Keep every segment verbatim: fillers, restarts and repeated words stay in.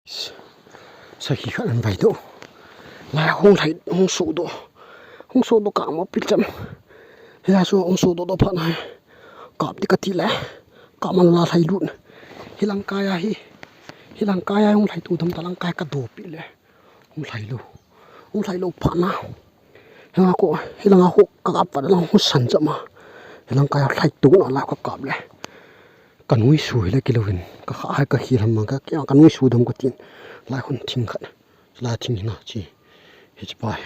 Sakhi khat an vai doh. Lai hung lhai, hung soh doh. Hung soh doh kama pilcham. Hia chu hung soh doh doh phat na hi. Kap ding kati le. Kap man la lhai lut. Hi lang kai a hi. Hi lang kai a hung lhai tu dam ta lang kai ka doh pi le. Hung lhai lou. Hung lhai lou phat na. Hi lang ko, hi lang a ho ka kap phat lang hung san chama. Hi lang kai a lhai tu na la ka kap le. Ka nui su hi le kilouvin. Ka kha hai ka hi lam mang ka, ka nui su dam ka tin. Lai hun thing khat. Lai thing hi na chi. Hi chi pai.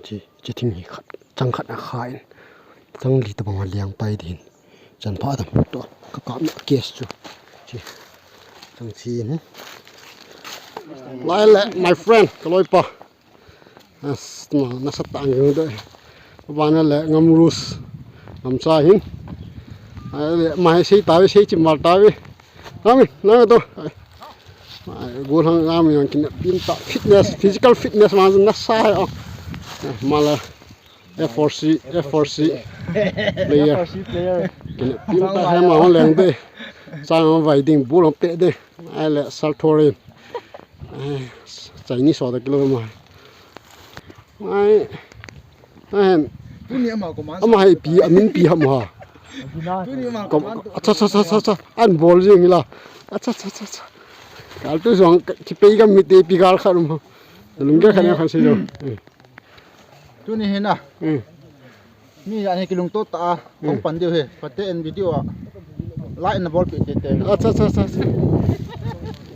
Chi, chi thing hi khat. Chang khat a kha in. Chang li tabang a liang pai din. Chan pha dam to. Ka kap na case chu. Chi. Chang chi hin. Lai le, my friend, ka loi pa. As, tuma, nasa tang jong doi. Bana le ngam rus. Ngam sa hin. Ai le, mai sei ta ve, sei chim mal ta ve. Ngam, ngam to. Ai. Ai, gol hang ngam yang kin pin ta fitness, physical fitness ma na sa hai. Oh. Mala F four C, F four C player. F four C player. Kin pin ta hai ma hon leng de. Sang vai ding bul pe de. Ai le sal thorin. Ai, Chinese so da kilo ma. Ai, ai, Tuni ama ko man. Ama hai pi, amin pi ham ha. Tuni ama ko Kom-, man. Acha, acha, acha, acha, acha. An bol jing la. Acha, acha, acha, acha. Kal tu jong ki pe ka mi te pi gal khan ma. Lung ka khan khan se jo. Tuni hi na. Hmm. Mi ya ni kilung to ta. Kong pan diu hi. Pate en video a. Like na bol pi te te. Acha, acha, acha, acha.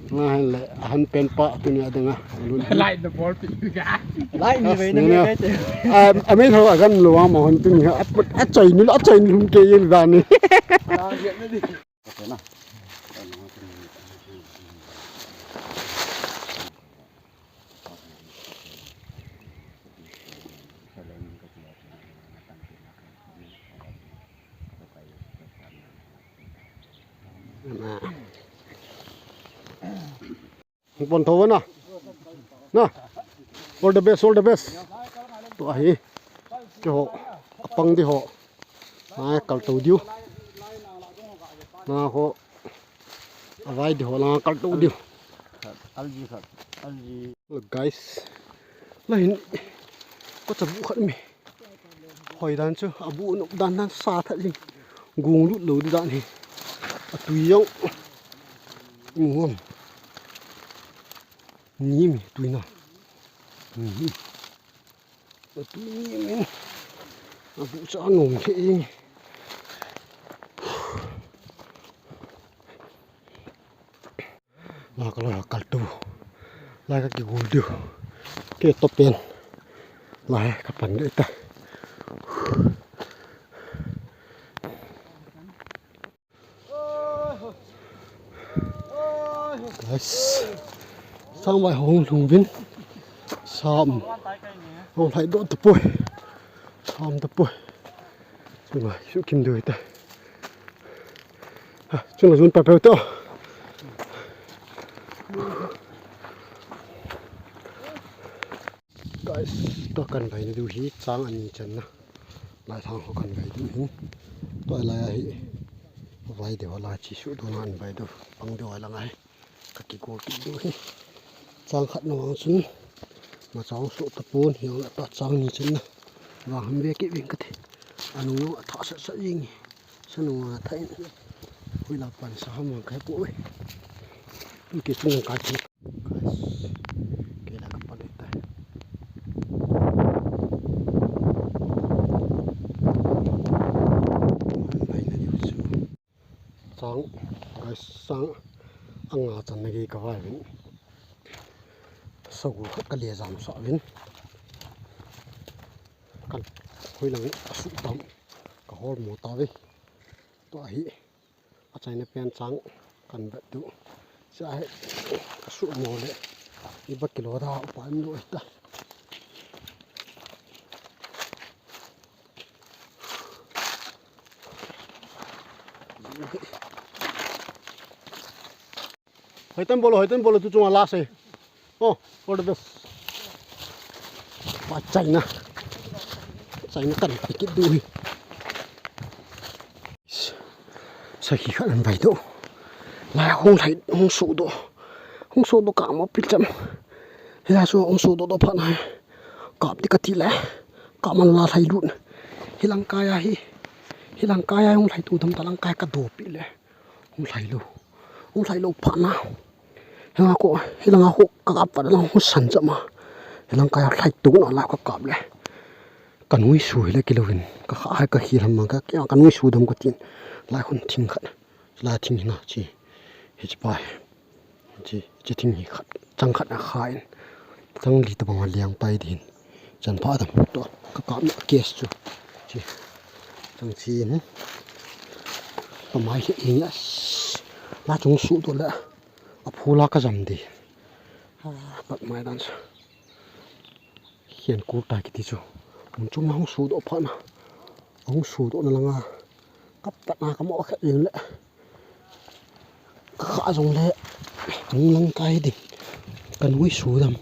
Nga han le, han pen pa tuni a dinga. Like na bol pi te. Like ni ve na ni ve te. A, a me tho a gan lo ma hon tuni ha. A, a choi ni, a choi ni hum ke yin da ni. Pon tho na. Na. All the best, all the best. To ahi. Ke ho. Apang di ho. Ai, kal to diu. Na ho. Avai di ho la kal to diu. Khat, alji khat, alji. Look, guys. La hin ko cha bu khat mi. Hoi dan chu, abu nop dan dan sa tha jing. Gung lut lou di dan hi. Atui jong. Mu ham. Ni mi tui na. Ni. Atui ni min. Abu cha nom the. Lai ka loi a kal tu. Lai ka kigol diu. Ke to pen. Lai ka pan de ta. Guys. Sang vai hong lhung vin. Sam. Hong lhai do ta poi. Sam ta poi. Sunga, su kim doi ta. Ha, sunga sun pa pa to. Guys, to kan vai na diu hi chang ani chan na. Lai thang ho kan vai diu hin. To lai a hi. Vai diu la chi su do na an vai diu. Pang diu la ngai. Ka kigol kit diu hi. Chang khat na vang chun. Ma chang su ta pon hi la ta chang ni chun na. Vang ham ve kit ving ka ti. Anung no a tha sa sa jing. Sa nung a tha in. Hui la pan sa ham vang kai po ve. Tu ke chung ka ti. Guys. Ke la ka pan ta. Lai na diu su. Chang, guys, chang anga chan na gei ka vai vin. Sagol khat ka le jam sa vin. Kan hoi lang a su tam ka hol mo ta ve. To ahi. A chaina pen chang kan vet tu. Sa he ka su mo le. I ba kilo da upa em lo ta. Hoiten bolo, hoiten bolo, tu chunga last hai. Oh, all the best. Pa China. China kan pikit du hi. Sakhi khat an vai doh. Lai hung lhai, hung soh doh. Hung sodoh kap mo pil cham. Hilai chu hung sodoh doh phat na. Kap ding kati le. Kap man la lhai lut. Hilang kai a hi. Hilang kai a hung lhai tu dam ta lang kai ka doh pi le. Hung lhai lou. Hung lhai lou phat na. Hilanga ko, hilanga ko ka kap phat lang hung san cham a. Hilang kai a lhai tu na la ka kap le. Ka nui su hi le kilou vin. Ka kha hai ka hi lam mang ka, ka nui su dam ka tin. Lai khun thing khat. Lai thing hi na chi. Hichi pa hi. Chi, chi thing hi khat, chang khat a kha in. Chang li tabang a liang pai din. Chan pha dam to, ka kap na case chu. Chi. Chang chi in. Ka mai hi in ya. La chung su to le. A phu la ka jam di. Ah, pat mai dan sa. Hian kul tai kiti chu. Mun chung ma hung su doh phat na. Hung su doh na langa. Kap phat na ka mo kha in le. Ka kha jong le, ka nung lang kai ding. Ka nui su dam,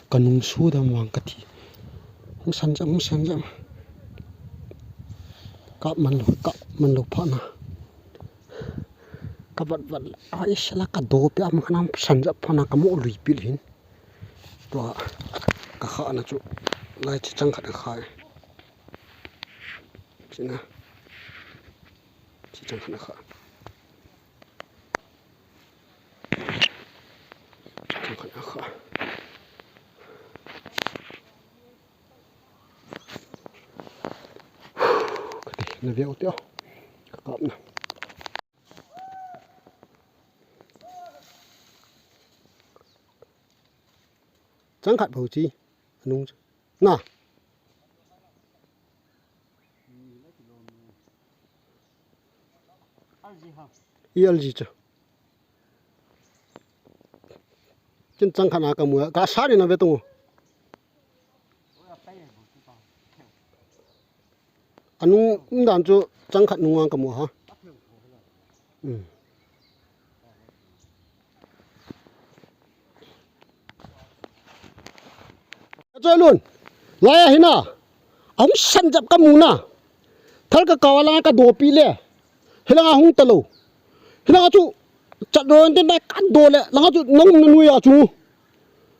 ka nung su dam vang ka ti. Hung san jam, hung san jam. Kap man lou, kap man lou phat na. Ka vat vat, ai sala ka doh pi am ka nam san jam phat na ka mo lui pil hin. Tua, ka kha na chu, lai chi chang khat a kha. Chi na. Chi chang khat a kha. Chang khat a kha. Ka ti, na veu teo. Ka kap na. Chang khat bou chi. Anung chu. Na. I alji chu. Chin chang khat na ka mu a, ka sa ni na ve tung. Anung um dan chu chang khat nung ang ka mu ha. Um. Ka choi lun. Lai a hi na. Ahung san jap ka mu na. Thal ka kau a langa ka doh pi le. Hilanga hung ta lou. Hilanga chu chat ron tin dai ka doh le. Langa chu na umna nui a chu.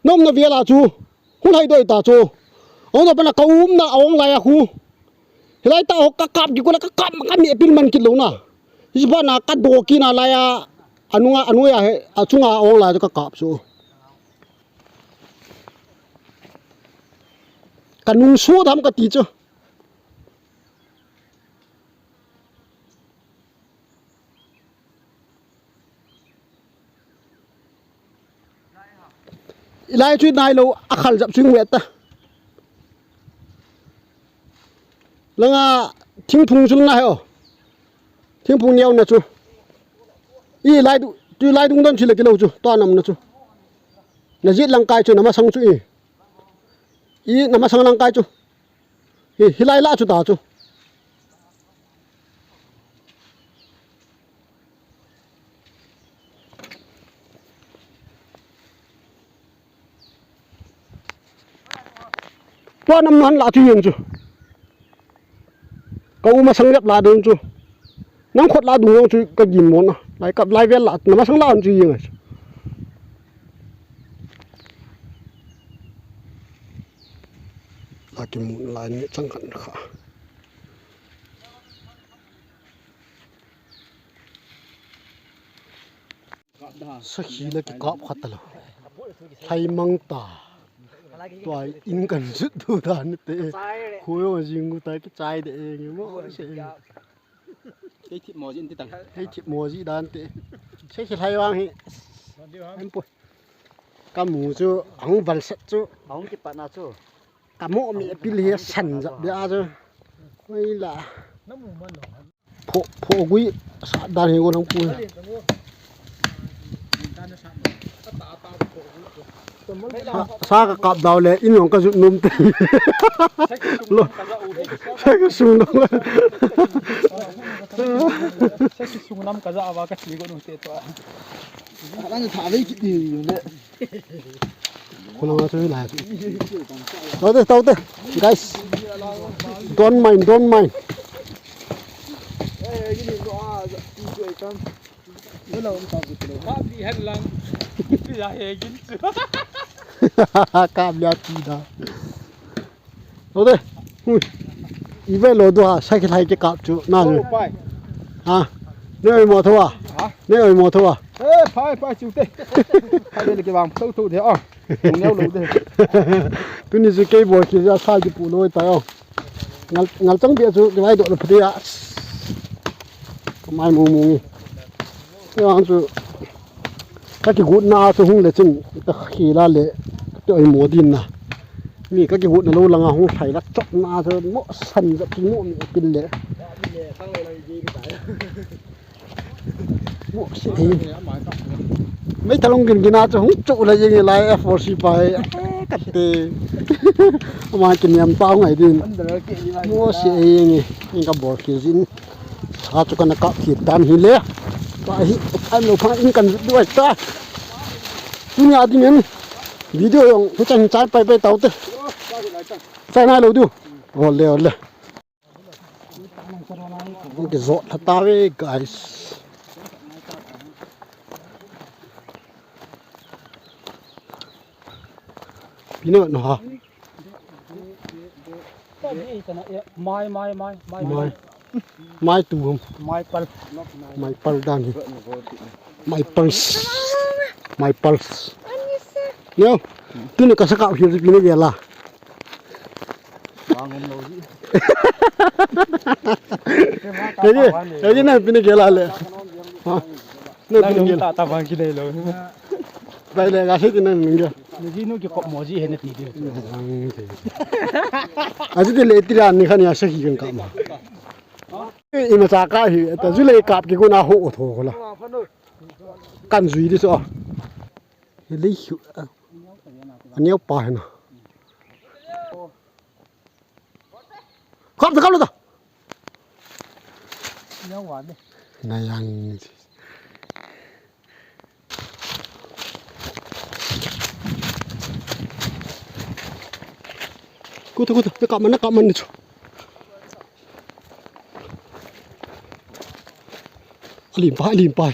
Na umna vel a chu. Hung lhai doh ta chu. Ahung ta pana ka umna a ong lai a khu. Hilai ta ho ka kap di ko la ka kap ka mi pil man kit lou na. Hi ba na ka doh kit na lai a. Anunga, anui a he, achunga ong lai chu ka kap chu. Ka nung su dam ka ti chu. Ilai chu nai lou, a khal jap chu nge ta. Langa thingphung chu na he o. Thingphung neo na chu. I lai du, tu lai dung don chi le kilou chu, to nam na chu. Na jit lang kai chu, na masang chu i. I na masang lang kai chu. Hi, hilai la chu ta chu. Tua nam nan la chu yeng chu. Ka u masang lep la dun chu. Nang khot la dung chu ka gin mo na. Lai kap lai vel la, na masang la chu yeng chu. La ki mun lai ni chang khat kha. Sakhi la kikap khat talo. Lhai mang ta. Tua in kan jut tu ta ni te. Khuyo jing u ta kichai de e nge mo se. Hei thip mo jin ti tang. Hei thip mo ji dan te. Se se lhai wang hi. Em pu. Ka mu chu ahung val set chu. Ahung kipat na chu. Ka mo mi pil hi san jap dia chu. Oi la. Pho, pho gui sa dan hi ko nang pu. Sa, sa ka kap dau le, in long ka jut num te. Lo, sa ka sung dau le. Sa ka sung nam ka ja wa ka si ko nu te to. Alang tha ve kit ni le. Khulanga chu lai. Taute, taute. Guys. Don't mind, don't mind. Kap di hen lang. Ya he gin chu. Kap lia ti da. Lo de. Ui. Ive lo du ha, sa ki lai ki kap chu. Na. Oh, pai. Ha. Ne oi mo tho a. Ha? Ne oi mo tho a. Eh, pai, pai chu te. Pai le ki bang, tho tho de a. Neo lo de. Tuni chu kei bol ki ja sa ki pu lo ta yo. Ngal, ngal chang bia chu, kivai doh lou pha tia. Kamai mong mong e. Kei vang chu, ka kigotna chu hung le chun, ka khel a le, ka oimo din na. Mi ka kigotna lou langa hung lhai lak chopna chu, mo san ja ki mo mi pil le. Mo se e. Mei talong gin gin a chu hung chu la jing lai F four C pai. Ka te. Ama ki niam pa ngai din. Mo se e nge. Ning ka bol ki jin. Sa chu kana kap ki dan hi le. Ka hi, ai lo pha in kan du ai ta. Tuni a ding en. Video jong, tu chan chai pai pai tau te. Chai nai lou diu. Ole, ole. Hung kijot lha tave, guys. Pi ne vet nom ham? Mai, mai, mai, mai, mai. Mai. Mai tu ham? Mai pal. Mai pal dan hi. Mai pal. Mai pal. Neo. Tuni ka sa kap hi pi ne gel a. Vang hom lou ji. Kaji, kaji na pi ne gel a le. Ha. Na pi ne gel a. Ta, ta vang ki nei lou. Bai le ga se ti na ning gel. Ni ji nu ki kop mo ji he na ti di. Aji ti le ti ra ni khan ya sa ki kan kap ma. Ima cha ka hi, ta ju le kap ki ko na ho tho ko la. Kan jui di so. Hi le hi. Aneo pa hi na. Kap ta, kap lo ta. Neo wa de. Na yang. Kuta, kuta, na kap man, na kap man ni chu. Alim pa, alim pa.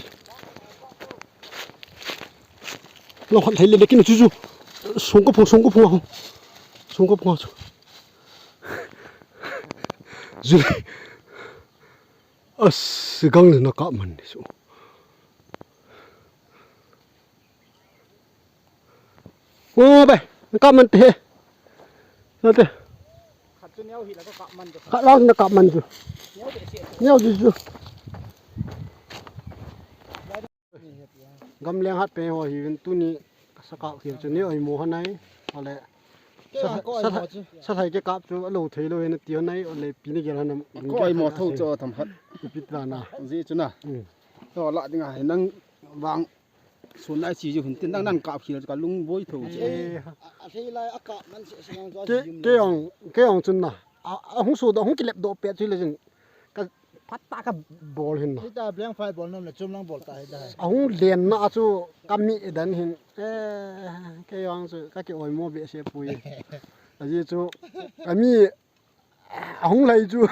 Long khat thei le le kin chu chu. Song ko phong, song ko phong. Song ko phong chu. Ju. As, gang le na kap man ni chu. Ngo be, na kap man te he. Na te. Khat chu neo hi la ka kap man chu. Khat lang na kap man chu. Neo chu chu. Gamleng hat pe ho hi vin tuni sa kap khel chu ne oimo ha nai. Ole. Sa, sa, sa thai ke kap chu alo thei lou he na ti ha nai. Ole pi ne gel ha na. Ko oimo tho chu tham hat. Pi ta na. Ji chu na. Hmm. To la ding a nang vang. Sun lai chi ji hun tin dang nan kap khel ka lung boi tho che. Eh. A, a thei lai a kap man se se nang jo. Ke, ke ong, ke ong chun na. A, a hung su do, hung kilep do pe chu le jin. Ka phat ta ka bol hin na. Ita blank fight bol nom le chum lang bol ta hi da. A hung len na chu ka mi dan hin. Eh, ke ong chu ka ki oimo be se pui. A ji chu ka mi Ahung lai chu,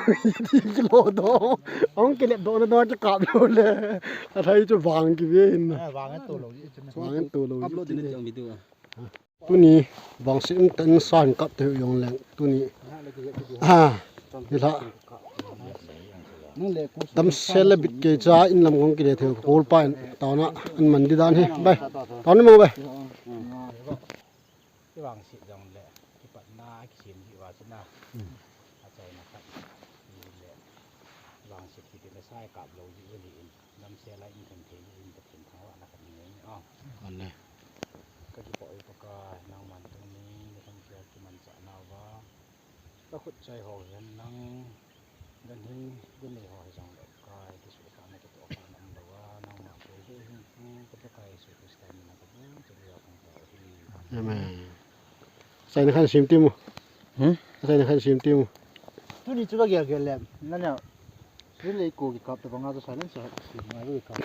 kilo do. Ahung kilep do na do kikap lou le. Athai chu vang kive hin. Ah, vang to lou ji chu na. Vang to lou ji. Upload din ti ang video. Tuni vangset um tah in sa hin kap te jong leng tuni. Ah, ni la. Damsel le bit kei cha in lam kong kile thei kol pa in taona an man di dan hi. Bai. Taona mo bai. Kivangset jong le, kipatna, kisem ji uva chu na. Hmm. Achaina khat, ni le, vangset kiti le sa kap lou ji u ahi in, damsel a in kan thei ji in Pathen thangvahna kan nei ni o. Amen. Ka kipah e Pakai, nangman tuni, ni thangsia kimanchah nauva. Ka khut chai ho hihen nang, ganhing, gun nei ho hijongle Pakai, kisuhkhahna kitohkhahna umlouva, nangma koi hih hih in, ka Pakai Jesu Christa min a ka bul cheh a kong tao ahi. Amen. Achaina khat sem temu. Hmm? Achaina khat sem temu. Tuni chu ka gel gel le, nana, tuni le ko kikap tabang a chu silence a sem ngai ko kikap.